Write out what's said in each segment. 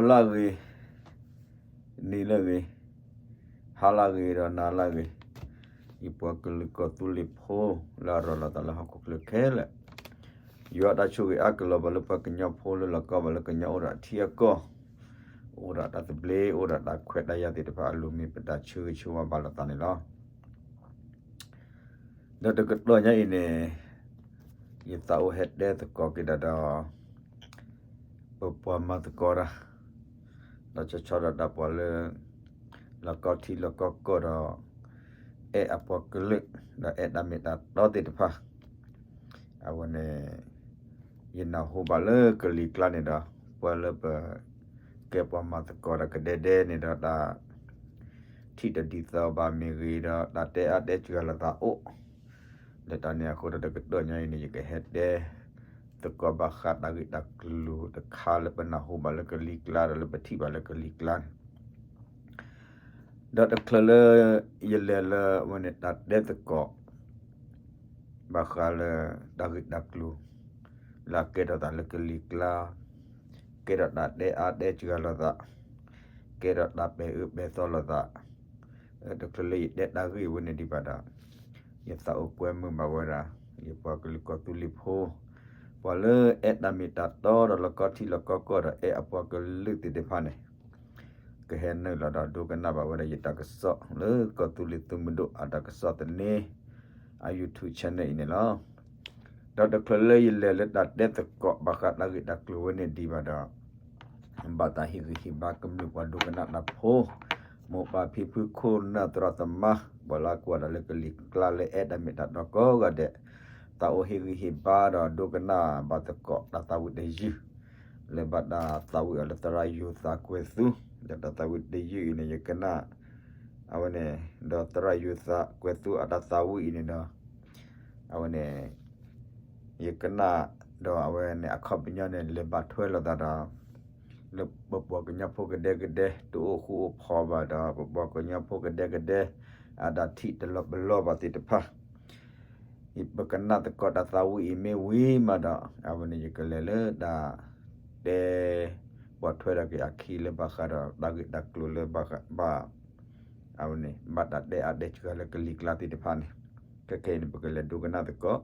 လၢဂ့ၤ, နံၤလၢဂ့ၤ, ဟါလၢဂ့ၤဒီးနၤလၢဂ့ၤ, ယပှၤကလုာ်ကီၢ်သူလ့ၤဖိလၢအရၤလီၤသးလၢဟီၣ်ခိၣ်ချၢခဲလၢာ်, ယွၤတၢ်ဆိၣ်ဂ့ၤအါကလီၤဘၣ်လၢပှၤကညီဖိလၢလီၤကီဘၣ်လၢကညီအိၣ်ဒီးအထံအကီၢ်, အိၣ်ဒီးတၢ်သဘျ့ အိၣ်ဒီးတၢ်ခွဲးတၢ်ယာ်သ့ၣ်တဖၣ်အလိၤ မ့ၢ်ပတၢ်ဆၢဂ့ၤဆၢဝါဘၣ်လိာ်သးန့ၣ်လီၤ. ဒီးတကတီၢ်ညါအံၤန့ၣ် ယသးအိၣ်ဟဲတဲသကိးက့ၤတၢ်ဒီး ပပှၤမၤသကိးတၢ်, ဒီးဆီဆီဒီးတၢ်ပှၤလၢ လီၢ်ကီထံလီၢ်ကီကီၢ်ဒီး အဲၣ်အပှၤကလုာ် ဒီးအဲၣ်တၢ်မ့ၢ်တၢ်တီသ့ၣ်တဖၣ်, အဝဲန့ၣ် ယနၢ်ဟူဘၣ်လၢကလံၤကျါန့ၣ်ဒီး ပှၤလၢပ ကဲပှၤမၤသကိးတၢ်ကဒဲဒဲန့ၣ်ဒီး တၢ်ထံၣ်တဒ်သိးဘၣ်မ့ၢ်ဂ့ၤဒီး တၢ်တဲအါတဲစှၤလိာ်သးအိၣ်, လၢတၢ်န့ၣ်အဃိဒီးတကတီၢ်ညါအံၤန့ၣ် ယကဟဲတဲသကိးဘၣ်ဃးတၢ်ဂ့ၢ်တၢ်ကျိၤတခါလၢပနၢ်ဟူဘၣ်လၢကလံၤကျါ ဒီးလၢပထံၣ်ဘၣ်လၢကလံၤကျါန့ၣ် ဒီးတချုးလၢ ယလဲၤလၢအဝဲန့ၣ် တၢ်တဲသကိး ဘၣ်ဃးလၢတၢ်ဂ့ၢ်တၢ်ကျိၤ လၢအကဲထီၣ်သးလၢကလံၤကျါ, ကဲထီၣ်တၢ်တဲအါတဲစှၤလိာ်သး, ကဲထီၣ်တၢ်ပဲာ်အၢပဲာ်သီလိာ်သး, တချုးလၢယတဲတၢ်ဂ့ၢ်ဝဲန့ၣ်ဒံးဘၣ်ဒီး ယသးအိၣ်ကွဲမုာ်ဘၣ်ဝဲဒၣ် ယပှၤကလုာ်ကီၢ်သူလ့ၤဖိ, ပှၤလၢအဲၣ်တၢ်မ့ၢ်တၢ်တီဒီးလီၢ်ကီထံလီၢ်ကီကီၢ်ဒီးအဲၣ်အပှၤကလုာ်သ့ၣ်တဖၣ်န့ၣ် ကဟဲနုာ်လီၤဒီးဒိကနၣ်ဘၣ်ဝဲဒၣ်ယတၢ်ကစီၣ်လၢကီၢ်သူလ့ၤသုးမုၢ်ဒိၣ်အတၢ်ကစီၣ်သန့ အ YouTube channel အံၤန့ၣ်လီၤ. ဒီးတချုးလၢယလဲၤလၢတၢ်တဲသကိးဘၣ်ဃးတၢ်ဂ့ၢ်တၢ်ကျိၤဝဲန့ၣ်ဒံးဘၣ်ဒီး ဘၣ်တၢ်ဟ့ၣ်ဂံၢ်ဟ့ၣ်ဘါကမျၢၢ်ပှၤဒိကနၣ်တၢ်ဖိ, မိၢ်ပၢ်ဖံဖုခိၣ်နၢ်သရၣ်သမါ, ပှၤလၢအကွၢ်တၢ်လၢကလံၤကျါလၢအဲၣ်တၢ်မ့ၢ်တၢ်တီကိးဂၤဒဲး, သးအိၣ်ဟ့ၣ်ဂံၢ်ဟ့ၣ်ဘါဒီးဒိကနၣ်ဘၣ်သကိးတၢ်သးဝံၣ်တယုၢ်, လၢဘၣ်တၢ်သးဝံၣ်အီၤလၢသရၣ်ယိၤသးကွဲၤသူ, ဒီးတၢ်သးဝံၣ်တယုၢ်အံၤန့ၣ် ယကနၣ် အဝဲန့ၣ် ဒီးသရၣ်ယိၤသးကွဲၤသူအတၢ်သးဝံၣ်အံၤန့ၣ်ဒီး အဝဲန့ၣ် ယကနၣ်ဒီးအဝဲန့ၣ် အခီပညီန့ၣ် လဲၤဘၣ်ထွဲလိာ်သးဒီး လၢပပှၤကညီဖိကဒဲကဒဲ တအိၣ်ဃူအိၣ်ဖိးဘၣ်ဒီး ပပှၤကညီဖိကဒဲကဒဲ အတၢ်ထံၣ်တလီၤပလိာ်ဘၣ်သ့ၣ်တဖၣ် ပကနၣ်သကိးတၢ်သးဝံၣ်အံၤမ့ၢ်ဝံၤမးဒီး အဝဲန့ၣ် ယကလဲၤလၢတၢ်တဲ ပိာ်ထွဲထီၣ်က့ၤအခံလၢဘၣ်ဃးဒီးတၢ်ဂ့ၢ်တၢ်ကျိၤလၢဘၣ်ဃးဘၣ် အဝဲန့ၣ် ဘၣ်တၢ်တဲအါတဲစှၤလၢကလံၤကျါသ့ၣ်တဖၣ်န့ၣ် ခဲခဲအံၤန့ၣ် ပကလဲၤဒိကနၣ်သကိး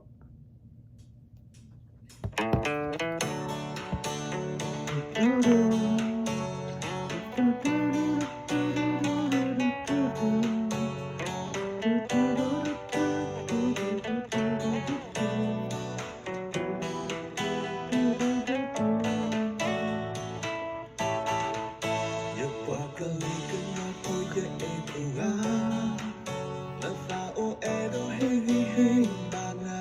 ယပှၤကလုာ်ကညီဖိယအဲၣ်ကိးဂၤ, လၢသးအိၣ်အဲၣ်ဒိးဟ့ၣ်ဂံၢ်ဟ့ၣ်ဘါနၤ,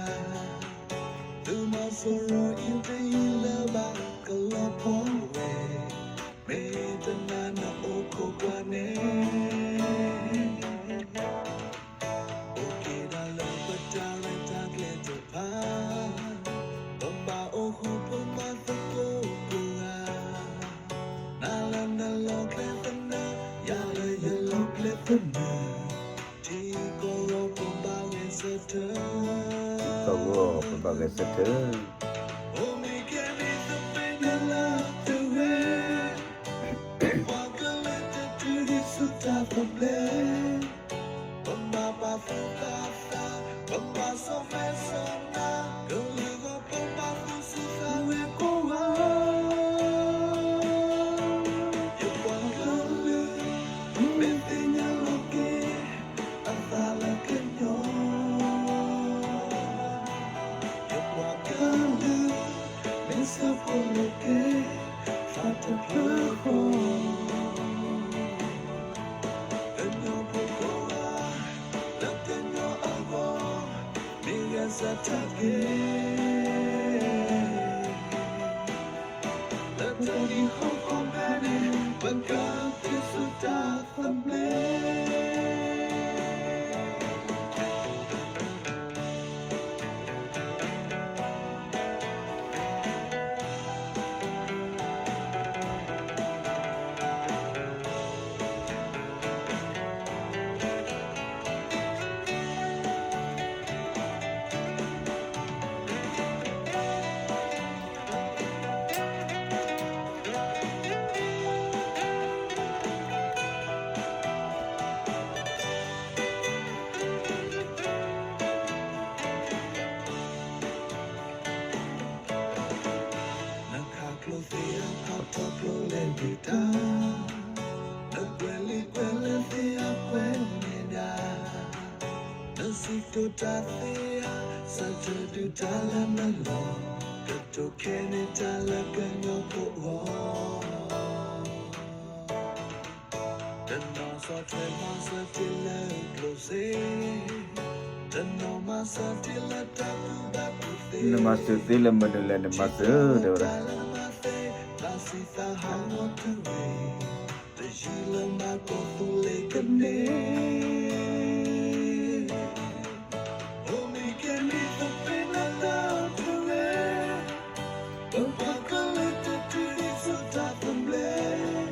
သုးမီၤစိရိၤအံၤတယံာ်လၢဘၣ်ကလီၤပှီၢ်ဝဲ, မ့ၢ်တနာ်နအိၣ်ခိးကွၢ်န့ၣ် အိၣ်က့ၤဒၣ်လၢပတၢ်ရဲၣ်တၢ်ကျဲၤတဖၣ်, ပဘၣ်အိၣ်ဃူဖိမၤသကိးကိးဂၤ, နၤလၢနလီၢ်ကျဲသနၢၣ်, ယၤလၢယလီၢ်ကျဲသနၢၣ်, ထံကီၢ်ဂီၢ်ပဘၣ်ဂဲၤဆၢထၢၣ်, ထံကီၢ်ဂီၢ်ပဘၣ်ဂဲၤဆၢထၢၣ်, အိၣ်မ့ၢ်ကဲမ့ၢ်သပ့ၤနလၢတဂ့ၤ, ပပှၤကလုာ်တတုၤဒံးဆူတၢ်သဘျ့ ပမၤဘၣ်သူၣ်ဘၣ်သး, ပမၤစီၤမဲစီၤနါ, ကလုာ်ဂီၢ်ပမၤသူၣ်ဆူၣ်သးဂဲၤကိးဂၤ, ယပှၤကလုာ်, မ့ၢ်သ့ၣ်ညါလိာ်က့ၤ အသးလၢကညီ, ယပှၤကလုာ်, မ့ၢ်စၢဖှိၣ်လိာ်က့ၤ သးတဖျၢၣ်ဃီ ကညီဖိကိးဂၤ လၢကညီအဂီၢ် မ့ၢ်ဂဲၤဆၢထၢၣ်က့ၤ လၢတနံၤဟီၣ်ခိၣ်ဖဲန့ၣ် ပကတုၤဆူတၢ်သဘျ့ တၢ်သ့ဧါ, စၢထၢၣ်ဒုးတၢ်လၢနလီၢ်, ကတိၤခဲန့ၣ်တၢ်လၢကညီဖိအဂီၢ်, တနီၤဆီၣ်ထွဲမၤစၢၤတ့ၢ်လၢကျိၣ်စ့, တနီၤမၤစၢၤတ့ၢ်လၢတၢ်ကူၣ်ဘၣ်ကူၣ်သ့, နမၤစၢၤသ့လၢမနုၤလဲၣ် နမၤစၢၤတဲဝဲဒၣ် တၢ်လၢမၤသ့, တၢ်စံးသးဟးဂီၤတုၤဝဲ, တယုၢ်လၢမၤကီၢ်သူလ့ၤကန့ၢ် အိၣ်မံၤကဲမံၤသပ့ၤနတၢ်အိၣ်တုၤဝဲ, ပပှၤကလုာ်တတုၤဒံးဆူတၢ်သဘျ့,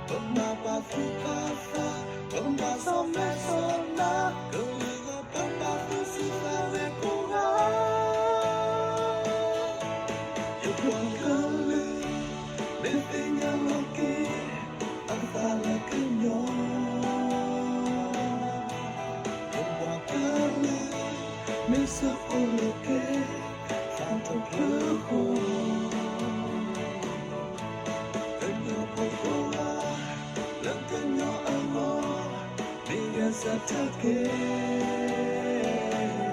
ပမၤပာ်သူၣ်ပာ်သး, ပမၤစီၤမဲာ်စီၤနါ, ကလုာ်ဂီၢ်ပပာ်သူၣ်ဆူၣ်သးဂ့ၤကိးဂၤ ယပှၤကလုာ် မ့ၢ်သ့ၣ်ညါလီၤက့ၤ အသးလၢကညီ, ယပှၤကလုာ် မ့ၢ်စၢဖှိၣ်လိာ်က့ၤ သးတဖျၢၣ်ဃီ, ကညီဖိကိးဂၤ လၢကညီအဂီၢ် မ့ၢ်ဂဲၤဆၢထၢၣ်က့ၤ လၢ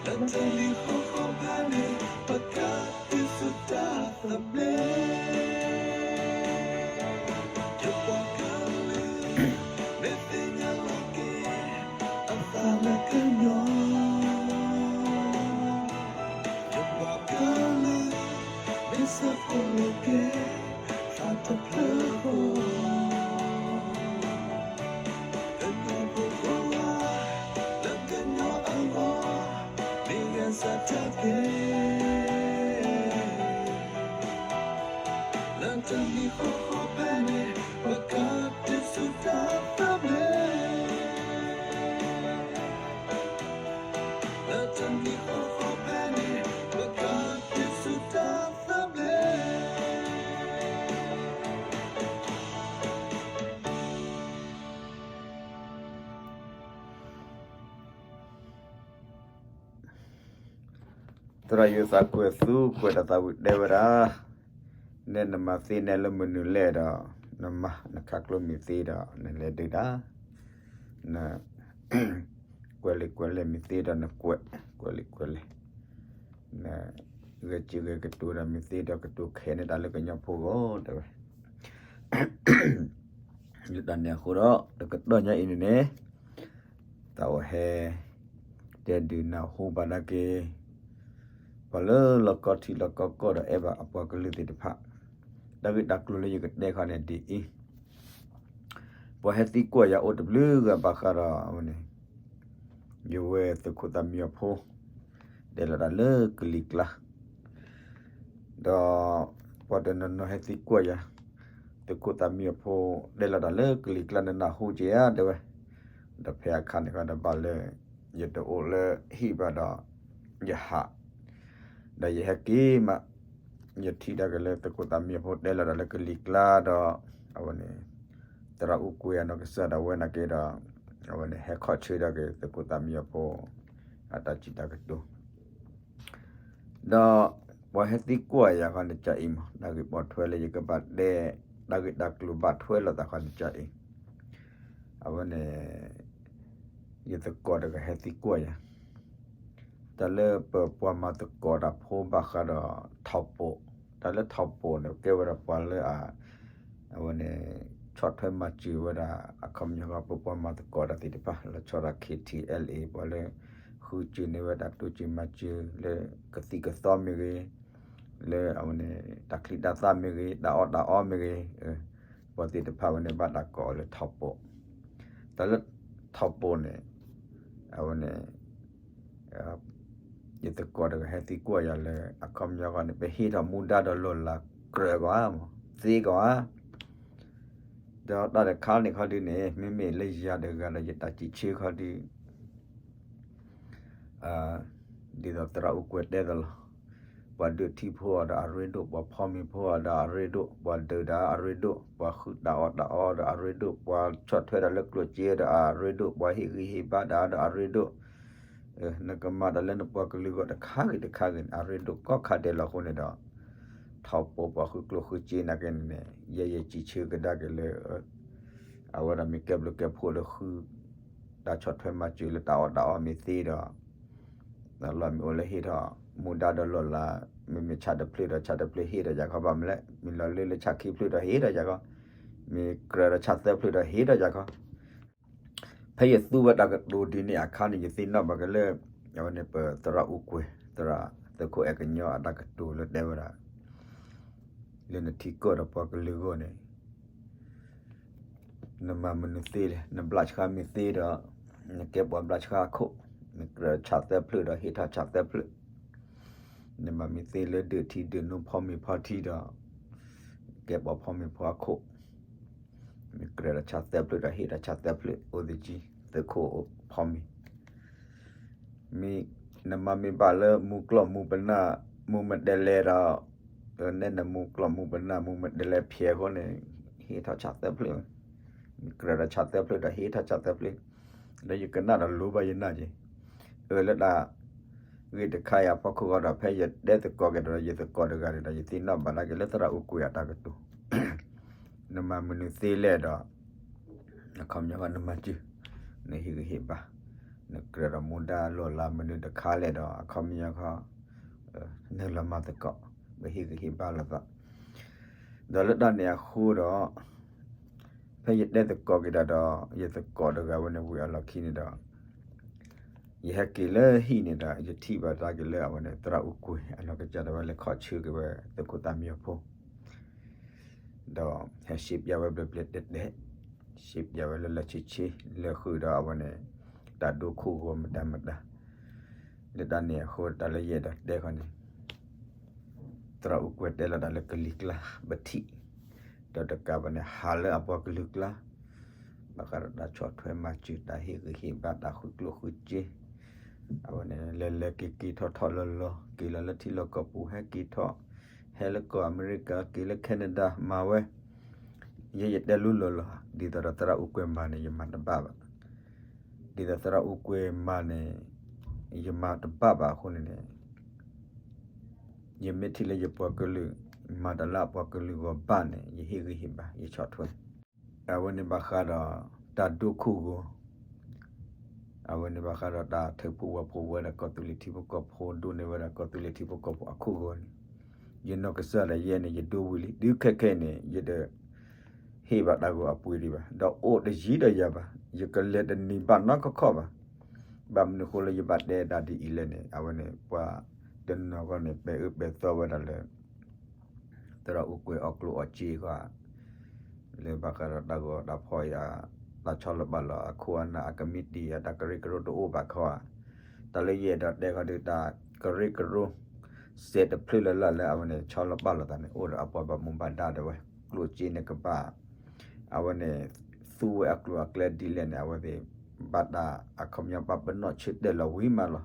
တနံၤဃီဃီဖဲန့ၣ် ပကတုၤဆူတၢ်သဘျ့, ယပှၤကလုာ် မ့ၢ်သ့ၣ်ညါလီၤက့ၤ အသးလၢကညီ, ယပှၤကလုာ် မ့ၢ်စၢဖှိၣ်လိာ်က့ၤ သးတဖျၢၣ်ဃီ, ကညီဖိကိးဂၤ လၢကညီအဂီၢ် မ့ၢ်ဂဲၤဆၢထၢၣ်က့ၤ လၢတနံၤဃီဃီဖဲန့ၣ် ပကတုၤဆူတၢ်သဘျ့, လၢတနံၤဃီဃီဖဲန့ၣ် ပကတုၤဆူတၢ်သဘျ့ သရၣ်ယိၤသးကွဲးသူကွဲးတၢ်သးဝံၣ်တဲဝဲဒၣ်, နဲနမၤသ့နဲလၢမနုၤလဲၣ်ဒီး, နမၤနခးကျိမ့ၢ်သ့ဒီး နလဲၤဒုးတၢ်, ကွဲးလံာ်ကွဲးလဲၢ်မ့ၢ်သ့ဒီးနကွဲး, ကွဲးလံာ်ကွဲးလဲၢ်, နဂဲၤစံးဂဲၤကတိၤဒီးမ့ၢ်သ့ဒီးကတိၤခဲန့ၣ်တၢ်လၢကညီဖိဂီၢ်တဲဝဲ လၢတၢ်န့ၣ်အဃိဒီး တကတီၢ်ညါအံၤန့ၣ်န့ၣ် သးအိၣ်ဟဲ တဲဒုးနၢ်ဟူဘၣ်ဒၣ်က့ၤ ပှၤလၢလီၢ်ကီၢ်ထံလီၢ်ကီၢ်ကီၢ်ဒီးအဲၣ်ဘၣ်အပှၤကလုာ်သ့ၣ်တဖၣ်, တၢ်ဂ့ၢ်တၢ်ကျိၤလၢယကတဲခီန့ၣ်ဒ်အံၤ, ပှၤဟဲသံကွၢ်ယၤအိၣ်တဘျုးဂၤဘၣ်ဃးဒီးအဝဲန့ၣ် ယဝဲသုးခိၣ်သးမံအီၤဖိ တဲလီၤတၢ်လၢကလံၤကျါ ဒီးပှၤတနီၤနီၤဟဲသံကွၢ်ယၤ, သုးခိၣ်သးမံအီၤဖိ တဲလီၤတၢ်လၢကလံၤကျါ နနၢ်ဟူက့ၤဧါတဲဝဲ, ဒီးဖဲအခါန့ၣ်ဃီဒီးဘၣ်လၢ ယတအိၣ်လၢဟံၣ်ဘၣ်ဒီး ယဟး ဒီးယဟဲက့ၤမး, ယထံၣ်ဒၣ်က့ၤလၢသုးခိၣ်သးမံအီၤဖိတဲလီၤတၢ်လၢကလံၤကျါဒီး အဝဲန့ၣ် သရၣ်အူကွဲၤအနီၢ်ကစၢ်ဒၣ်ဝဲနာ်က့ဒီး အဝဲန့ၣ် ဟဲခီၣ်ဆၢဒၣ်က့ၤသုးခိၣ်သးမံအီၤဖိ အတၢ်စံးတၢ်ကတိၤ ဒီးပှၤဟဲသံကွၢ်ယၤဃီန့ၣ် ကၢ်အံၤမး တၢ်ဂ့ၢ်ပိာ်ထွဲလၢယကဘၣ်တဲ တၢ်ဂ့ၢ်တၢ်ကျိၤဘၣ်ထွဲလိာ်သးဃီန့ၣ် ကၢ်အံၤ အဝဲန့ၣ် ယသကိးတဂၤဟဲသံကွၢ်ယၤ တၢ်လၢပပှၤမၤသကိးတၢ်ဖိဘၣ်ဃးဒီးထီၣ်ပိာ်, တၢ်လၢထီၣ်ပိာ်န့ၣ် ကဲဝဲဒၣ်ပှၤလၢအ အဝဲန့ၣ် ဆီၣ်ထွဲမၤစၢၤဝဲဒၣ် အခီပညီဃီ ပပှၤမၤသကိးတၢ်သ့ၣ်တဖၣ် လီၤဆီဒၣ် ခ့ထံအဲလ်အ့ ပှၤလၢ ဃုစၢၤန့ၢ်ဝဲတၢ်တိစၢၤမၤစၢၤလၢကသံၣ်ကသီမ့ၢ်ဂ့ၤ, လၢအဝဲန့ၣ် တၢ်ချံတၢ်သၣ်မ့ၢ်ဂ့ၤ, တၢ်အီၣ်တၢ်အီမ့ၢ်ဂ့ၤ, ပှၤသ့ၣ်တဖၣ်ဝဲန့ၣ် ဘၣ်တၢ်ကိးအီၤလၢထီၣ်ပိာ်, တၢ်လၢထီၣ်ပိာ်န့ၣ် အဝဲန့ၣ် ယသကိးတဂၤဟဲသံကွၢ်ယၤလၢ အခီပညီဃီန့ၣ် ပဟ့ၣ်ထီၣ်မူဒါဒီးလီၢ်လၤကြၢးကီးဧါ, သ့ကီးဧါ, ဒီးတၢ်တခါန့ၣ်ခီဒုန့ၣ် မ့မ့ၢ်လၢယၤတဂၤဒီးယတၢ်စံးဆၢခီဒု ဒ်သိးသရၣ်အူကွဲၤတဲသ့လီၤ, ပှၤဒုးထံဖိအီၤဒီးအရ့ဒိၣ်, ပှၤဖီမ့ၤဖိအီၤဒီးအရ့ဒိၣ်, ပှၤဒုးတၢ်အရ့ဒိၣ်, ပှၤဃုတၢ်အီၣ်တၢ်အီဒီးအရ့ဒိၣ်, ပှၤဆီၣ်ထွဲတၢ်လၢကျိၣ်စ့ဒီးအရ့ဒိၣ်, ပှၤဟ့ၣ်ဂံၢ်ဟ့ၣ်ဘါတၢ်ဒီးအရ့ဒိၣ်, နကမၤတၢ်လၢနပှၤကလုာ်အဂီၢ်တခါဂ့ၤတခါဂ့ၤန့ၣ် အရ့ဒိၣ်ကိးခါဒဲးလီၤအဃိန့ၣ်ဒီး ထီၣ်ပိာ်ပှၤဃုကျိၣ်ဃုစ့နာ်က့န့ၣ်န့ၣ် ယဲယစံးဆၢကဒါက့ၤလၢ အဝဲဒၣ်မ့ၢ်ကဲဘျုးကဲဖှိၣ်လၢဃု တၢ်ဆီၣ်ထွဲမၤစၢၤလၢတၢ်အီၣ်တၢ်အီမ့ၢ်သ့ဒီး လီၢ်မ့ၢ်အိၣ်လၢဟ့ၣ်ထီၣ်မူဒါဒီးလီၢ်လၤ, မ့မ့ၢ်ဆၣ်တဖျၢၣ်ဒီးဆၣ်တဖျၢၣ်ဟ့ၣ်ဒီးယၤခီဘၣ်မလဲၣ်, မ့ၢ်လီၤလၢလၢဆၣ်ခံဖျၢၣ်ဒီးဟ့ၣ်ဒီးယၤခီ, မ့ၢ်ကြၢးဒီးဆၣ်သၢဖျၢၣ်ဒီးဟ့ၣ်ဒီးယၤခီ. ဖဲယသူဝဲတၢ်ကတိၤဒ်န့ၣ်အခါန့ၣ် ယသ့ၣ်နီၣ်ဘၣ်က့ၤလၢ အဝဲန့ၣ်ပသရၣ်အူကွဲၤ သရၣ်သုးခိၣ်အဲၣ်ကညီအတၢ်ကတိၤလၢတဲဝဲဒၣ် လၢနထံကီၢ်ဒီးပှၤကလုာ်အဂီၢ်န့ၣ် နမၤမနုၤသ့လဲၣ်, နဘျးဆှါမ့ၢ်သ့ဒီး နကဲပှၤဘျးဆှါအခိၣ်, နကြၢးဆၣ်သၢဖျၢၣ်ဒီးဟ့ၣ်ထီၣ်ဆၣ်သၢဖျၢၣ်, နမၤမ့ၢ်သ့လၢဒုးထံဒုးနိဖီမ့ၤဖီထံဒီး ကဲပှၤဖီမ့ၤဖီအခိၣ်, နကြၢးဒီးဆၣ်သၢဖျၢၣ်ဒီးဟ့ၣ်ထီၣ်ဆၣ်သၢဖျၢၣ် အိၣ်သကံ သုးခိၣ်ဖီမ့ၤ မ့ၢ် နမၤမ့ၢ်ဘၣ်လၢမူကျီၢ်မူပနၢ် မူမတဲလဲၤဒီး နဲနမူကျီၢ်မူပနၢ် မူမတဲလဲၤဖျဲးအဃိန့ၣ် ဟ့ၣ်ထီၣ်ဆၣ်သၢဖျၢၣ်, နကြၢးဒီးဆၣ်သၢဖျၢၣ်ဒီးဟ့ၣ်ထီၣ်ဆၣ်သၢဖျၢၣ်, ဒီးယကနၣ်ဒီးလိၤဘၣ်ယနၢ်က့ၤ, အၢ လၢတၢ် ဂ့ၢ်တခါအံၤအဖီခိၣ်ဃီဒီး ဖဲယတဲသကိးက့ၤဒီးယသကိးတဂၤန့ၣ်ဒီး ယသ့ၣ်နီၣ်ဘၣ်ဒၣ်က့ၤလၢသရၣ်အူကွဲၤအတၢ်ကတိၤ နမၤမနုၤသ့လဲၣ်ဒီး အခီပညီဃီနမၤစၢၤ, နဟ့ၣ်ဂံၢ်ဟ့ၣ်ဘါ, နကြၢးဒီးမူဒါလီၢ်လၤမနုၤတခါလဲၣ်ဒီး အခီပညီဃီ နုာ်လီၤမၤသကိး, ပဟ့ၣ်ဂံၢ်ဟ့ၣ်ဘါလိာ်သး, ဒီးလၢတၢ်န့ၣ်အဃိဒီး ဖဲယတဲသကိးက့ၤတၢ်ဒီး ယသကိးတဂၤဝဲန့ၣ် ဝံၤအလီၢ်ခံန့ၣ်ဒီး ယဟဲက့ၤလၢဟံၣ်န့ၣ်ဒီး ယထံၣ်ဘၣ်တၢ်က့ၤလၢအဝဲန့ၣ် သရၣ်အူကွဲၤ အနီၢ်ကစၢ်ဒၣ်ဝဲလဲၤခီဆၢက့ၤဝဲသုးခိၣ်သၣ်မံညီၤဖိ ဒီးဟဲရှဲပျးဝဲဘျဲၣ်ဘျဲၣ်တဲတဲ, ရှဲပျးဝဲလၢလၢဆ့ဆ့ လၢဃုာ်ဒီးအဝဲန့ၣ် တၢ်ဒိခိၣ်ဂီၤမတၤမတၤ, လၢတၢ်န့ၣ်အဃိတၢ်လၢယအဲၣ်ဒိးတဲခီန့ၣ် သရၣ်အူကွဲၤတဲလီၤတၢ်လၢကလံၤကျါ ပထံၣ်, ဒီးတကးဘၣ်န့ၣ် ဟးလၢအပှၤကလုာ်ကျါ, ဘၣ်ဃးဒီးတၢ်ဆီၣ်ထွဲမၤစၢၤ တၢ်ဟ့ၣ်ဂံၢ်ဟ့ၣ်ဘါ တၢ်ဃုကျိၣ်ဃုစ့, အဝဲန့ၣ် လဲၤလဲၤက့ၤက့ၤထီၣ်ထီၣ်လီၤလီၤ က့ၤလီၤလၢထံလီၢ်ကီၢ်ပူၤ ဟဲက့ၤထီၣ်, ဟဲလၢကီၢ်အမဲရကၤ က့ၤလၢ Canada မၤဝဲ, ယဲယတဲလိၤလိၤလီၤ ဒ်သိးဒီးသရၣ်အူကွဲၤမၤန့ၣ် ယမၤတဘၣ်ဘၣ်, ဒ်သိးသရၣ်အူကွဲၤမၤန့ၣ် ယမၤတဘၣ်ဘၣ်အဃိန့ၣ်န့ၣ် ယမ့ၢ်ထံၣ်လၢယပှၤကလုာ် မၤတၢ်လၢအပှၤကလုာ်ဂီၢ်ဘၣ်န့ၣ် ယဟ့ၣ်ဂံၢ်ဟ့ၣ်ဘါ ယဆီၣ်ထွဲ, အဝဲန့ၣ်ဘၣ်ဃးဒီး တၢ်ဒိခိၣ်ဂီၤ, အဝဲန့ၣ်ဘၣ်ဃးဒီးတၢ်ထုးဖှိၣ်ဝီဖှိၣ်ဝဲဒၣ်ကီၢ်သူလ့ၤထံဖိကီၢ်ဖိ ဒိးန့ၢ်ဝဲဒၣ်ကီၢ်သူလ့ၤထံဖိကီၢ်ဖိအခိၣ်ဂီၤန့ၣ်, ယနီၢ်ကစၢ်ဒၣ်ယဲန့ၣ် ယဒိဝံၤလံ တုၤခဲခဲအံၤန့ၣ် ယတ ဟ့ၣ်ဘၣ်တၢ်ဂီၤအပှ့ၤဒံးဘၣ်, ဒီးအိၣ်တယံၤဒီးယၤဘၣ်, ယကလဲၤတန့ၢ်ဘၣ်နီတခီဘၣ်. ဘၣ်မနုၤအဃိလၢယဘၣ်တဲဒၣ်ဒ်အံၤလဲၣ်န့ၣ် အဝဲန့ၣ် ပှၤတနီၤဂီၢ်န့ၣ် ပဲာ်အၢပဲာ်သီဝဲဒၣ်လၢ သရၣ်အူကွဲၤအီၣ်ကျိၣ်အီၣ်စ့ဂီၢ် လၢဘၣ်ဃးဒီးတၢ်ဂီၤတၢ်ဖီၣ်အံၤ တၢ်ဆီလီၤပာ်လီၤအခိၣ်အနၢ် အကမံးတံာ် အတၢ်ကရၢကရိတအိၣ်ဘၣ်ခီဧါ. တၢ်လၢယအဲၣ်ဒိးတဲခီဒုး တၢ်ကရၢကရိ စဲးတဖျၢၣ်လၢ်လၢ်လၢအဝဲန့ၣ် ဆီလီၤပာ်လီၤသးန့ၣ် အိၣ်ဒီးအပှၤဘၣ်မူဘၣ်ဒါဒၣ်ဝဲ ကျိၣ်စ့န့ၣ်ကဘၣ် အဝဲန့ၣ် သူဝဲအကျိၤအကျဲဒ်လဲၣ်န့ၣ် အဝဲသ့ၣ် ဘၣ်တၢ်အခီပညီဘၣ်ပနီၣ်ဆၢတဲာ်လီၤဝံၤမးလီၤ.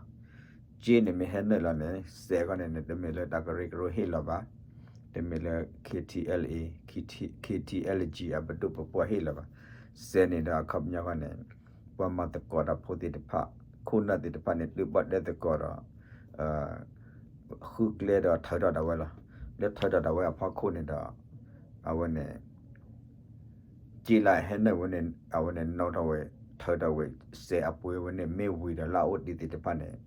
စ့န့ၣ်မ့ၢ်ဟဲနုာ်လီၤန့ၣ် စဲးဃီန့ၣ်န့ၣ် တမ့ၢ်လၢတၢ်ကရၢကရိဟ့ၣ်လီၤဘၣ်, တမ့ၢ်လၢ K T L A, K T, K T L G အပဒိၣ်ပပှၢ်ဟ့ၣ်လီၤဘၣ်. စဲးန့ၣ်ဒီးအခီပညီဃီန့ၣ် ပှၤမၤသကိးတၢ်ဖိသ့ၣ်တဖၣ် ခိၣ်နၢ်သ့ၣ်တဖၣ်န့ၣ် ဒုးဘၣ်တဲသကိးဒီး ဃုကျဲဒီးထုးထီၣ်ဒၣ်ဝဲလီၤ. လၢထုးထီၣ်ဒၣ်ဝဲအဖီခိၣ်န့ၣ်ဒီး အဝဲန့ၣ် စ့လၢအဟဲနုာ်ဝဲန့ၣ် အဝဲန့ၣ်နီၣ်ထီၣ်ဝဲ ထုးထီၣ်ဝဲ စဲးအပှ့ၤဝဲန့ၣ် မ့ၢ်ဝံၤဒီးလၢအအိၣ်တ့ၢ်သ့ၣ်တဖၣ်န့ၣ်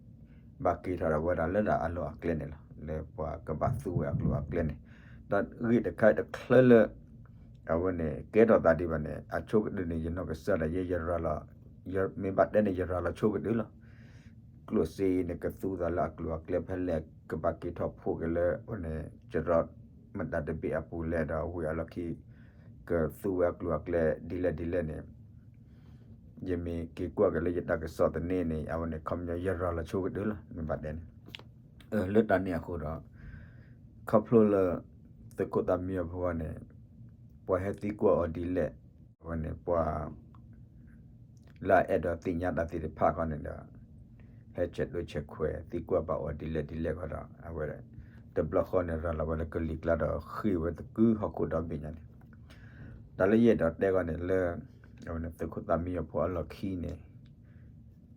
ဘၣ်က့ၤထီၣ်ဒၣ်ဝဲဒၣ်လၢဒၣ်အလီၢ်အကျဲန့ၣ်လီၤ. လၢပှၤကဘၣ်သူဝဲအကျိၤအကျဲန့ၣ် တၢ်ဂ့ၢ်တခါတချၢလၢ အဝဲန့ၣ် ကဲထီၣ်သးဒံးဘၣ်န့ၣ် အဆိကတၢၢ်န့ၣ် ယနီၢ်ကစၢ်ဒၣ်ယဲ ယရၤလီၤ မ့ၢ်ဘၣ်တဲန့ၣ် ယရၤလီၤဆိကတၢၢ်လီၤ. ကျိၣ်စ့အံၤန့ၣ် ကသူသးလၢအကျိၤအကျဲဖဲလဲၣ် ကဘၣ်က့ၤထီၣ်ဖှိၣ်က့ၤလၢ အဝဲန့ၣ် ကရီမတၤတဘ့ၣ်အပူၤလဲၣ်ဒီး ဝံၤအလီၢ်ခံ ကသူဝဲအကျိၤအကျဲဒ်လဲၣ်ဒ်လဲၣ်န့ၣ် ယမ့ၢ်က့ၤကွၢ်က့ၤလၢယတၢ်ကစီၣ်သန့န့ၣ် အဝဲန့ၣ် ခီပညီယရၤလီၤဆိကတၢၢ်လီၤ မ့ၢ်ဘၣ်တဲန့ၣ် လၢတၢ်န့ၣ်အဃိဒီး ခီဖျိလၢ သုးခိၣ်သၣ်မံညီၤဖိန့ၣ် ပှၤဟဲသံကွၢ်အီၤဒ်လဲၣ် အဝဲန့ၣ် ပှၤ လၢအအဲၣ်ဒိးသ့ၣ်ညါတၢ်သ့ၣ်တဖၣ်ခီန့ၣ်ဒီး ဟဲဆဲးဒိဆဲးခွဲးသံကွၢ်ဘၣ်အီၤဒ်လဲၣ်ဒ်လဲၣ်ခီဒီး အဝဲ တဘျီဃီန့ၣ် ရၤလီၤဝဲလၢကလံၤကျါဒီး ဃ့ၢ်ဝဲသကုၤဟီၣ်ခိၣ်ဒီဘ့ၣ်ညါန့ၣ် တၢ်လၢယအဲၣ်ဒိးတဲခီန့ၣ်လၢ အဝဲန့ၣ် သုးခိၣ်သၣ်မံညီၤဖိအလီၢ်ခံန့ၣ်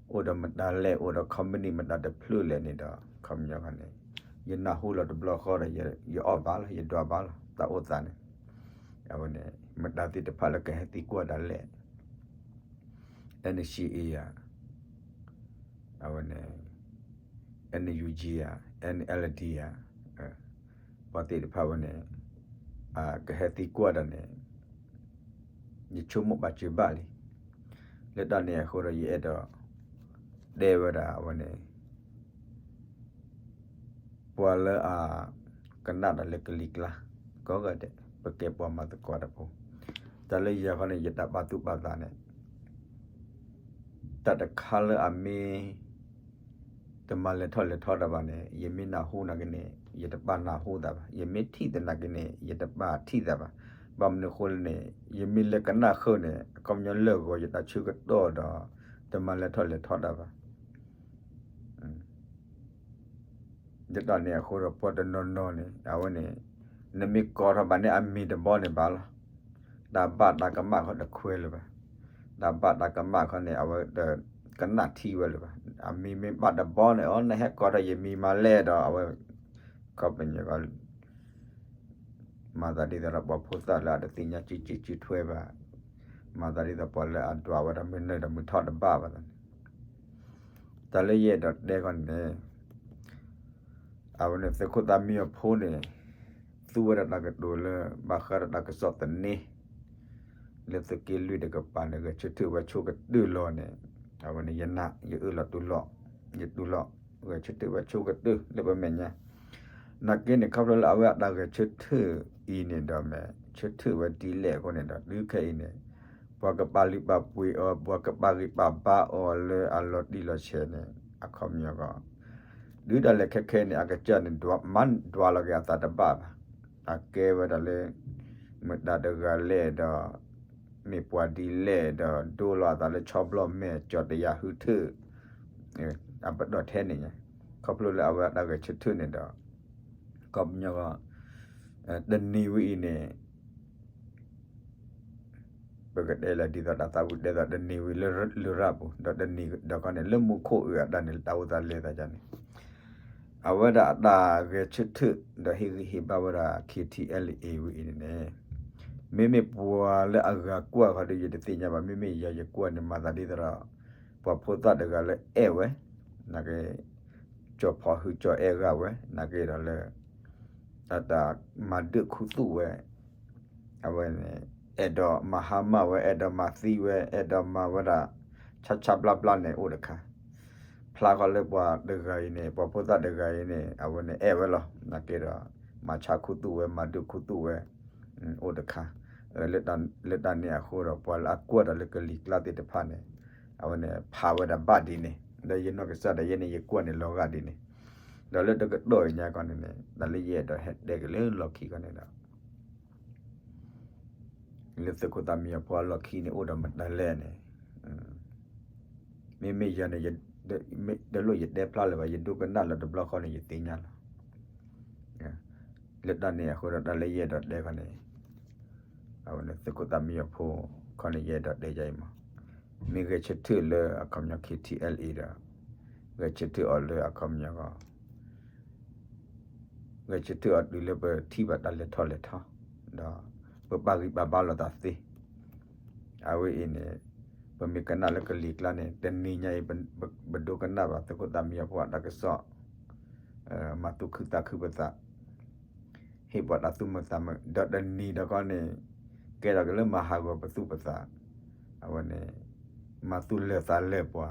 အိၣ်ဒီးမတၤလဲၣ် အိၣ်ဒီး company မတၤတဖျၢၣ်လဲၣ်န့ၣ်ဒီး ခီပညီခီန့ၣ် ယနၢ်ဟူလီၤတဘျီဃီဒီး ယအီၣ်ဘၣ်လီၤ ယဒွးဘၣ်လီၤ တၢ်အိၣ်သးန့ၣ် အဝဲန့ၣ် မတၤသ့ၣ်တဖၣ်လၢကဟဲသံကွၢ်ဒၣ်လဲၣ် NCA ဧါ, အဝဲန့ၣ် NUG ဧါ, NLD ဧါ, ပှၤသ့ၣ်တဖၣ်ဝဲန့ၣ် ကဟဲသံကွၢ်ဒီးန့ၣ် ယဆိကမိၣ်ဘၣ်စၢၤဘၣ်လံ. လၢတၢ်န့ၣ်အဃိဒီး ယအဲၣ်ဒိးတဲဝဲဒၣ်အဝဲန့ၣ် ပှၤလၢအကနၣ်တၢ်လၢကလံၤကျါ ကိးဂၤဒဲး ပကဲပှၤမၤသကိးတၢ်ဖိ, တၢ်လၢယၤခီန့ၣ် ယတၢ်ပာ်သူၣ်ပာ်သးန့ၣ် တၢ်တခါလၢအမ့ၢ် တမၤလဲၤထီၣ်လဲၤထီတၢ်ဘၣ်န့ၣ် ယမ့ၢ်နၢ်ဟူနာ်က့န့ၣ် ယတပာ်နၢ်ဟူသးဘၣ်, ယမ့ၢ်ထံၣ်သနာ်က့န့ၣ် ယတပာ်ထံၣ်သးဘၣ်. ဘၣ်မနုၤအဃိလဲၣ်န့ၣ် ယမ့ၢ်လဲၤကနၣ်ဃုာ်န့ၣ် အခီပညီလၢာ်ဂီၤယတၢ်ဆၢကတီၢ်ဒီး တမၤလဲၤထီၣ်လဲၤထီတၢ်ဘၣ်. ဒ်တၢ်န့ၣ်အဃိဒီး ပှၤတနီၤနီၤန့ၣ် အဝဲန့ၣ် နမ့ၢ်ကိးထီၣ်ဘၣ်န့ၣ် အမံၤတဘီန့ၣ်ဘၣ်လီၤ. တၢ်ဘၣ်တၢ်ကမၣ်ခီတခွဲးလၢၤဘၣ်. တၢ်ဘၣ်တၢ်ကမၣ်ခီန့ၣ် အဝဲတကနၣ်ထံဝဲလၢၤဘၣ်. အမံၤမ့ၢ်ဘၣ်တဘီန့ၣ် အိ နဟဲကိးထီၣ်ယမံၤမးလဲၣ်ဒီး အဝဲ ခီပညီ မၤသးဒ်သိးဒီးပှၤဖိသၣ်လၢအတသ့ၣ်ညါစုစုစုထွဲဘၣ်, မၤသးဒ်သိးပှၤလၢအဒွးဝဲဒီးမုၢ်နုာ်ဒီးမုၢ်ထီၣ်တဘၣ်ဘၣ်န့ၣ်, တၢ်လၢယအဲၣ်ဒိးတဲခီန့ၣ် အဝဲန့ၣ်သုးခိၣ်သၣ်မံညီၤဖိန့ၣ် သူဝဲဒၣ်တၢ်ကတိၤလၢ ဘၣ်ဃးဒီးတၢ်ကစီၣ်သန့ လၢသုးက့လွံၢ်တကပၤန့ၣ် ဂဲၤဆၢထၢၣ်ဝဲဆိကတၢၢ်လီၤန့ၣ်, အဝဲန့ၣ်ယနာ် ယအၢၣ်လီၤတူၢ်လိာ်, ယတူၢ်လိာ် ဂဲၤဆၢထၢၣ်ဝဲဆိကတၢၢ်လၢပမဲာ်ညါ, နာ်က့န့ၣ် ခီဖျိလၢအဝဲအတၢ်ဂဲၤဆၢထၢၣ်အံၤန့ၣ်ဒီးမ့ၢ် ဆၢထၢၣ်ဝဲဒ်လဲၣ်အဃိန့ၣ်ဒီး တုၤခဲအံၤန့ၣ် ပှၤကပာ်လုၢ်ပာ်ပှ့ၤအီၤ ပှၤကပာ်ဂံၢ်ပာ်ဘါအီၤလၢအလီၤတံၢ်လီၤဆဲးန့ၣ် အခီပညီကီး တုၤဒၣ်လဲာ်ခဲခဲန့ၣ် အကစၢ်န့ၣ် မၤဒွးလီၤက့ၤအသးတဘၣ်ဘၣ်, အကဲဝဲဒၣ်လၢ မတၤတဂၤလဲၣ်ဒီး မ့ၢ်ပှၤဒ်လဲၣ်ဒီး ဒိလီၤအသးလၢဆီဘျီၣ်မဲာ် ကၠီၤတယၤဟူထၢၣ် အပတီၢ်ထဲန့ၣ်ညါ, ခီဖျိလၢအဝဲအတၢ်ဂဲၤဆၢထၢၣ်န့ၣ်ဒီး ခီပညီ တနံၤဝဲအံၤန့ၣ် ပကတဲလၢဒ်သိးတၢ်သးဝံၣ်တဲသိး တနံၤဝံၤလၢလရာ်ပူၤ ဒီးတနံၤဒီးခီန့ၣ် လၢမူခိၣ်အုးအတၢ်န့ၣ် တၢ်အိၣ်သးလဲၤသးန့ၣ်, အဝဲဒၣ်အတၢ်ဂဲၤဆၢထၢၣ် ဒီးဟ့ၣ်ဂံၢ်ဟ့ၣ်ဘါဝဲဒၣ် KTLA ဝဲအံၤန့ၣ်န့ၣ်, မ့မ့ၢ်ပှၤလၢအဂၤကွၢ်ခီဒီး ယတသ့ၣ်ညါဘၣ်, မ့မ့ၢ်ယၤယကွၢ်န့ၣ် မၤသးဒ်သိးဒီး ပှၤဖိသၣ်တဂၤလၢအဲၣ်ဝဲ နာ်က့ ကၠီၤဖီၣ်ဟုကၠီၤအဲၣ်ဂၤဝဲ နာ်က့ဒီးလၢ အတၢ်မၤဒုးခူသူၣ်ဝဲ အဝဲန့ၣ် အဲၣ်ဒိးမၤဟါမၢ်ဝဲ အဲၣ်ဒိးမၤသံဝဲ အဲၣ်ဒိးမၤဝဲဒၣ် ဆါဆါဘျါဘျါန့ၣ်အိၣ်တခါ, ဖျါဃီလၢပှၤတဂၤအံၤန့ၣ် ပှၤဖိသၣ်တဂၤအံၤန့ၣ် အဝဲန့ၣ်အဲၣ်ဝဲလီၤ နာ်က့ဒီး မၤဆါခူသူၣ်ဝဲ မၤဒုးခူသူၣ်ဝဲ အိၣ်တခါ, လၢတၢ်န့ၣ်အဃိဒီး ပှၤလၢအကွၢ်တၢ်လၢကလံၤကျါသ့ၣ်တဖၣ်န့ၣ် အဝဲန့ၣ်ဖးဝဲဒၣ်ဘၣ်ဒ်န့ၣ် ဒီးယနီၢ်ကစၢ်ဒၣ်ယဲန့ၣ် ယကွၢ်န့ၣ်လီၤဂာ်ဒ်န့ၣ်, ဒီးလၢတကတီၢ်အံၤညါခီန့ၣ်န့ၣ် တၢ်လၢယအဲၣ်ဒိးဟဲတဲက့ၤလၢလီၢ်ခံခီန့ၣ်ဒီး လၢသုးခိၣ်သၣ်မံညီၤဖိအလီၢ်ခံန့ၣ် အိၣ်ဒီးမတၤလဲၣ်န့ၣ်, မ့မ့ၢ်ယၤန့ၣ် တလိၣ်ယတဲဖျါလၢၤဘၣ် ယဒိကနၣ်လၢတဘျီဃီန့ၣ် ယသ့ၣ်ညါလီၤ. လၢတၢ်န့ၣ်အဃိဒီး တၢ်လၢယအဲၣ်ဒိးတဲခီန့ၣ် အဝဲန့ၣ်သုးခိၣ်သၣ်မံညီၤဖိခီန့ၣ် ယအဲၣ်ဒိးတဲယၤအံၤမး, မ့ၢ်ဂဲၤဆၢထၢၣ်လၢအခီပညီ KTLA ဒီး ဂဲၤဆၢထၢၣ်အီၤလၢအခီပညီ ဂဲၤဆၢထၢၣ်အီၤတုၤလၢပထံၣ်ဘၣ်တၢ်လဲၤထီၣ်လဲၤထီ, ဒီးပပာ်ဂံၢ်ပာ်ဘါလိာ်သးသ့, အဝဲအံၤန့ၣ် ပမ့ၢ်ကနၣ်လၢကလံၤကျါန့ၣ် တနံၤညါအံၤ ပဒိကနၣ်ဘၣ်သုးခိၣ်သၣ်မံညီၤဖိအတၢ်ကစီၣ်, မၤသူၣ်ခုသးခုပသး ဟ့ၣ်ပှၤတၢ်သူၣ်မုာ်သးမုာ် ဒီးတနံၤဒီးခီန့ၣ် ကဲထီၣ်က့ၤလၢမၤဟးဂီၤပသူၣ်ပသး, အဝဲန့ၣ် မၤသူၣ်လၢာ်သးလၢာ်ပှၤ,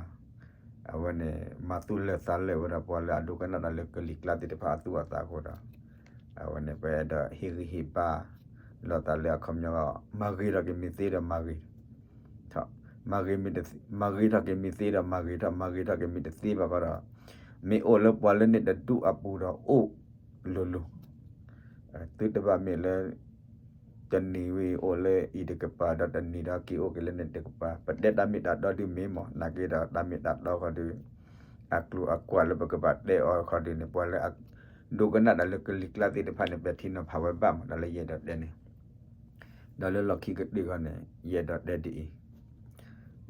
အဝဲန့ၣ် မၤသူၣ်လၢာ်သးလၢာ်ဝဲဒၣ်ပှၤလၢအဒိကနၣ်တၢ်လၢကလံၤကျါသ့ၣ်တဖၣ်အသူၣ်အသးအဃိဒီး, အဝဲန့ၣ် ပအဲၣ်ဒိးဟ့ၣ်ဂံၢ်ဟ့ၣ်ဘါလိာ်သးလၢအခီပညီ မၤဂ့ၤထီၣ်က့ၤမ့ၢ်သ့ဒီးမၤဂ့ၤ မၤဂ့ၤထီၣ်က့ၤမ့ၢ်သ့ဒီးမၤဂ့ၤထီၣ်, မၤဂ့ၤထီၣ်က့ၤမ့ၢ်တသ့ဘၣ်ဃီဒီး, မ့ၢ်အိၣ်လၢပှၤလၢန့ၣ်တဒူၣ်အပူၤဒီးအိၣ်လိၤလိၤ, သုတဘၣ်မ့ၢ်လၢ တနံၤဝံၤအိၣ်လၢအံၤတကပၤ ဒီးတနံၤဒီးက့ၤအိၣ်က့ၤလၢန့ၣ်တကပၤ, ပတဲတၢ်မ့ၢ်တၢ်တီဒုးမ့ၢ်မး, နာ်က့ဒီးတၢ်မ့ၢ်တၢ်တီဃီဒီး အကျိၤအကွာ်လၢပကဘၣ်တဲအီၤခီဒုးန့ၣ် ပှၤလၢအဒိကနၣ်တၢ်လၢကလံၤကျါသ့ၣ်တဖၣ်န့ၣ် ပဲာ်ထံနီၤဖးဝဲဘၣ်မး တၢ်လၢယအဲၣ်ဒိးတဲန့ၣ် ဒီးလၢလီၢ်ခံကတၢၢ်ခီန့ၣ် ယအဲၣ်ဒိးတဲဒ်အံၤ, ဒ်သိး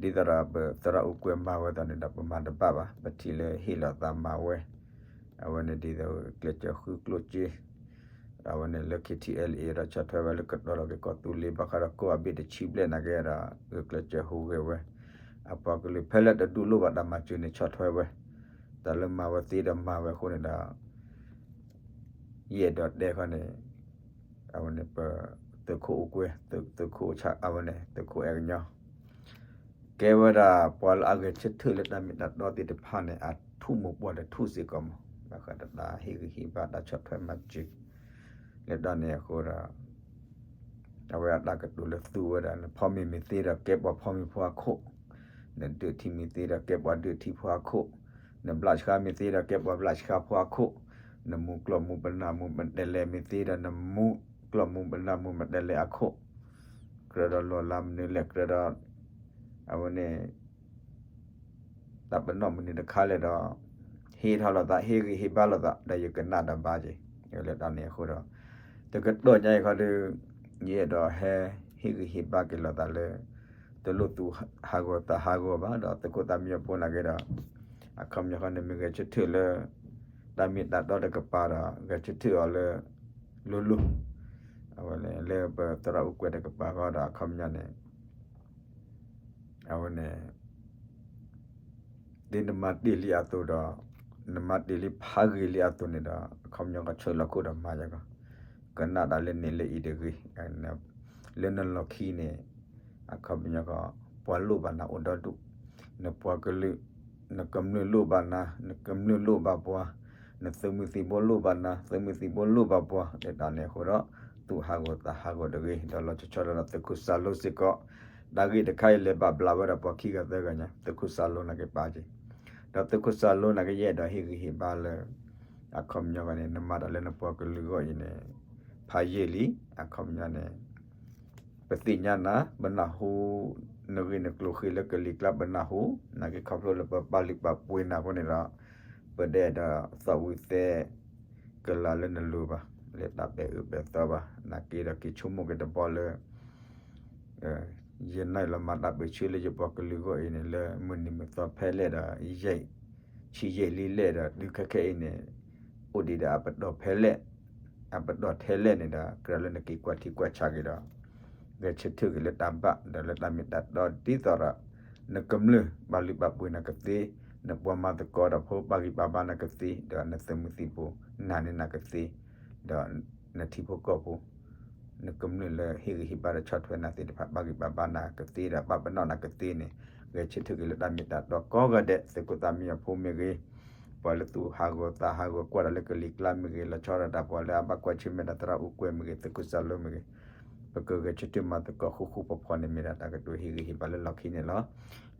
ဒီးပသရၣ်အူကွဲမၤဝဲအသိးန့ၣ်ဒီး ပမၤတဘၣ်ဘၣ်, ပထံၣ်လၢဟ့ၣ်လီၤသးမၤဝဲ, အဝဲန့ၣ်ဒ်သိးကျဲးစၢးဃုကျိၣ်စ့, အဝဲန့ၣ်လၢ KTLA ဒီးဆီၣ်ထွဲဝဲလၢကတီၤလီၤက့ၤကီၢ်သူလ့ၤ ဘၣ်ဃးဒီးကီၢ်အဘ့ၣ်တဆံဘျဲၣ်နာ်က့ဒီး ကျဲးစၢးဟူးဂဲၤဝဲ, အပှၤကလုာ်ဖဲလၢတဒုးလိၣ်ဘၣ်တၢ်မၤစၢၤန့ၣ်ဆီၣ်ထွဲဝဲ, တၢ်လၢမၤဝဲသ့ဒီးမၤဝဲအဃိန့ၣ်ဒီး ယအဲၣ်ဒိးတဲခီန့ၣ် အဝဲန့ၣ် ပသုးခိၣ်အိၣ်ကွဲ သုးခိၣ်ဆၣ် အဝဲန့ၣ် သုးခိၣ်အဲၣ်ကညီ ကဲဝဲဒၣ်ပှၤလၢအဂဲၤဆၢထၢၣ်လၢတၢ်မ့ၢ်တၢ်တီသ့ၣ်တဖၣ်န့ၣ် အထူၣ်မိၢ်ပှၢ်တထူၣ်စ့ၢ်ကီးမး, ဘၣ်ဃးဒီးတၢ်ဟ့ၣ်ဂံၢ်ဟ့ၣ်ဘါတၢ်ဆီၣ်ထွဲမၤစၢၤ လၢတၢ်န့ၣ်အဃိဒီး အဝဲအတၢ်ကတိၤလၢသူဝဲဒၣ် နဖီမ့ၤမ့ၢ်သ့ဒီးကဲပှၤဖီမ့ၤဖိအခိၣ်, နဒုးထံမ့ၢ်သ့ဒီးကဲပှၤဒုးထံဖိအခိၣ်, နဘျးဆှါမ့ၢ်သ့ဒီးကဲပှၤဘျးဆှါဖိအခိၣ်, နမူကျီၢ်မူပနၢ်မူပတဲလဲၣ်မ့ၢ်သ့ဒီးနမူကျီၢ်မူပနၢ်မူပတဲလဲၣ်အခိၣ်, ကြၢးဒီးလီၤလးမနုၤလဲၣ် ကြၢးဒီး အဝဲန့ၣ် တၢ်ပနီၣ်မနုၤတခါလဲၣ်ဒီး ဟ့ၣ်ထီၣ်လိာ်သး ဟ့ၣ်ဂံၢ်ဟ့ၣ်ဘါလိာ်သး ဒီးယကနၣ်ဒီးဘါက့ၤ လၢတၢ်န့ၣ်အဃိဒီး တကတီၢ်ညါအံၤခီဒီး ယအဲၣ်ဒိးဟဲ ဟ့ၣ်ဂံၢ်ဟ့ၣ်ဘါက့ၤလိာ်သးလၢ တလိၣ်သူဟးဂီၤသးဟးဂီၤဘၣ်ဒီး သုးခိၣ်သးမံအဖိနာ်က့ဒီး အခီပညီခီန့ၣ်မ့ၢ်ဂဲၤဆၢထၢၣ်လၢ တၢ်မ့ၢ်တၢ်တီတကပၤဒီး ဂဲၤဆၢထၢၣ်အီၤလၢ လိၤလိၤ အဝဲန့ၣ် လၢပသရၣ်အူကွဲးတကပၤဃီဒီး အခီပညီန့ၣ် အဝဲန့ၣ် ဒ်နမၤတ့ၢ်လံအသိးဒီး နမၤတ့ၢ်လံဖးဂ့ၤလံအသိးန့ၣ်ဒီး အခီပညီကဆၢလီၤခိၣ်ဒီးမၤယၤကီး ကနၣ်တၢ်လၢန့ၣ်လၢအံၤတဂ့ၤ, လၢနလီၢ်ခံန့ၣ် အခီပညီကီး ပှၤလိၣ်ဘၣ်နၤအိၣ်ဒီဒူၣ်, နပှၤကလုာ် နကမျၢၢ်လိၣ်ဘၣ်နၤ နကမျၢၢ်လိၣ်ဘၣ်ပှၤ, နသုးမုၢ်သံၣ်ဘိလိၣ်ဘၣ်နၤ သုးမုၢ်သံၣ်ဘိလိၣ်ဘၣ်ပှၤ လၢတၢ်န့ၣ်အဃိဒီး သူၣ်ဟးဂီၤသးဟးဂီၤတဂ့ၤ, ဒီးလီၤဆီဆီဒၣ်ဒီးသုးခိၣ်စၢ်လိစ့ၢ်ကီး, တၢ်ဂ့ၢ်တခါအံၤလဲၤဘၣ်ဘျးဝဲဒၣ်ပှၤခံဂၤသၢဂၤညါ သုးခိၣ်စၢ်လိနာ်က့ပာ်က့ၤ, ဒီးသုးခိၣ်စၢ်လိနာ်က့ယအဲၣ်ဒိးဟ့ၣ်ဂံၢ်ဟ့ၣ်ဘါလၢ အခီပညီန့ၣ် နမၤတၢ်လၢနပှၤကလုာ်ဂီၢ်အံၤန့ၣ် ဖးယံာ်လံ, အခီပညီန့ၣ် ပသ့ၣ်ညါနၤ ပနၢ်ဟူ နဂ့ၢ်နကျိၤဃ့လၢကလံၤကျါပနၢ်ဟူ, နာ်က့ခီဖျိလၢပပာ်လုၢ်ပာ်ပှ့ၤနၤအဃိန့ၣ်ဒီး ပတအဲၣ်ဒိးသီၣ်ဝံၤသဲ ကလၤလၢနလိၤဘၣ်, လၢတၢ်ပဲာ်အၢပဲာ်သီဘၣ်, နာ်က့ဒီးက့ၤဆိကမိၣ်က့ၤတဘျီလၢ ယနုာ်လီၤမၤတၢ်ပၢၢ်ဆၢလၢယပှၤကလုာ်ဂီၢ်အံၤန့ၣ် လၢမုၢ်နံၤမုၢ်သီဖဲလဲၣ်ဒီး ယဲၢ် ဆံယဲၢ်လံလဲၣ်ဒီး တုၤခဲခဲအံၤန့ၣ် အိၣ်ဒံးဒီးအပတီၢ်ဖဲလဲၣ်, အပတီၢ်ထဲလဲၣ်န့ၣ်ဒီး ကြၢးလၢနက့ၤကွၢ်ထံကွၢ်ဆးက့ၤဒီး ဂဲၤဆၢထၢၣ်က့ၤလၢတၢ်ဘၣ် ဒီးလၢတၢ်မ့ၢ်တၢ်တီဒ်သိးဒီး နကမျၢၢ်ပာ်လုၢ်ပာ်ပှ့ၤနၤကသ့, နပှၤမၤသကိးတၢ်ဖိပာ်ဂံၢ်ပာ်ဘါနၤကသ့, ဒီးနသုးမုၢ်သံၣ်ဘိနာ်န့ၢ်နၤကသ့, ဒီးနထံဖိကီၢ်ဖိ နကမျၢၢ်လၢဟ့ၣ်ဂံၢ်ဟ့ၣ်ဘါဒီးဆီၣ်ထွဲနၤသ့ၣ်တဖၣ် ပာ်ဂံၢ်ပာ်ဘါနၤကသ့ဒီး ပာ်ပနီၣ်နၤကသ့န့ၣ် ဂဲၤဆၢထၢၣ်က့ၤလၢတၢ်မ့ၢ်တၢ်တီကိးဂၤဒဲး သုးခိၣ်သးမံအဖိမ့ၢ်ဂ့ၤ, ပှၤလၢသူၣ်ဟးဂီၤသးဟးဂီၤကွၢ်တၢ်လၢကလံၤကျါမ့ၢ်ဂ့ၤ, လီၤဆီဒၣ်တၢ်ပှၤလၢအဘၣ်ကွၢ်ဆၢၣ်မဲာ်တၢ်သရၣ်အူကွဲမ့ၢ်ဂ့ၤ, သုးခိၣ်စၢ်လိမ့ၢ်ဂ့ၤ, ပကဂဲၤဆၢထၢၣ်မၤသကိးဃူဃူဖိးဖိးန့ၣ်မ့ၢ်ဒၣ်တၢ်ကတိၤဟ့ၣ်ဂံၢ်ဟ့ၣ်ဘါလၢလီၢ်ခံန့ၣ်လီၤ.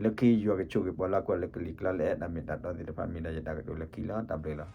လၢခံယွၤကဆိၣ်ဂ့ၤပှၤလၢကွၢ်လၢကလံၤကျါလၢအဲၣ်တၢ်မ့ၢ်တၢ်တီသ့ၣ်တဖၣ်မ့ၢ်ဒၣ်ယတၢ်ကတိၤလၢခံလီၤ. တၢ်ဘျုးလီၤ.